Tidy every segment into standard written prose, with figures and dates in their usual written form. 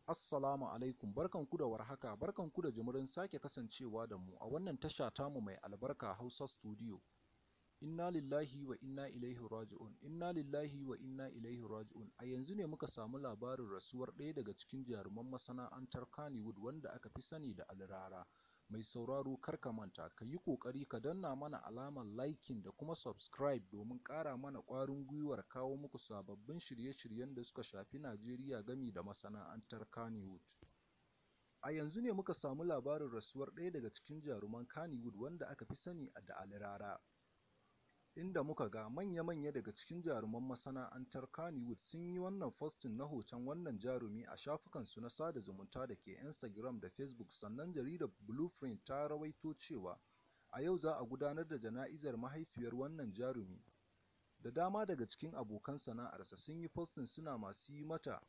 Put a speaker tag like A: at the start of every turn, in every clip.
A: Assalamu alaikum, barkanku da warhaka, barkanku da jimirin sake kasancewa da mu a wannan tasha tamu mai albarka, Hausa Studio. Inna lillahi wa inna ilaihi raji'un, inna lillahi wa inna ilaihi raji'un. A yanzu ne muka samu labarin rasuwar ɗaya daga cikin jaruman masana'antar Kannywood wanda aka fi sani da Ali Rara. Mai sauraro, kar ka manta ka yi ƙoƙari ka danna mana alamar liking da kuma subscribe domin ƙara mana ƙwarin gwiwar kawo muku sababbin shirye-shiryen da suka shafi Najeriya gami da masana'antar Kannywood. A yanzu ne muka samu labarin rasuwar ɗaya daga cikin jaruman Kannywood wanda aka fi sani da Ali Rara, inda muka ga manya-manya daga cikin jaruman masana'antar Kannywood sun yi wannan posting na hoton wannan jarumi a shafukansu na sada zumunta da ke Instagram da Facebook. Sannan jaridar Blueprint ta rawaito cewa a yau za a gudanar da jana'izar mahaifiyar wannan jarumi. Da dama daga cikin abokan sana'arsa sun yi posting suna masu yi mata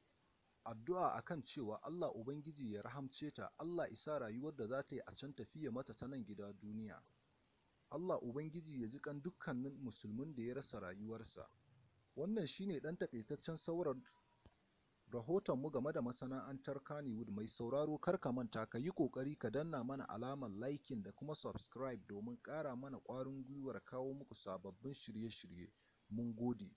A: addu'a akan cewa Allah Ubangiji ya rahamce ta, Allah ya sa rayuwar da za ta yi a can ta fiye mata ta nan gida duniya. Allah Ubangiji ya ji ƙan dukkanin musulmin da ya rasa rayuwarsa. Wannan shi ne ɗan taƙaitaccen sauran rahotonmu game da masana'antar Kannywood. Mai sauraro, kar ka manta ka yi ƙoƙari ka danna mana alamar liking da kuma subscribe domin ƙara mana ƙwarin gwiwar kawo muku sababbin shirye-shirye. Mun gode.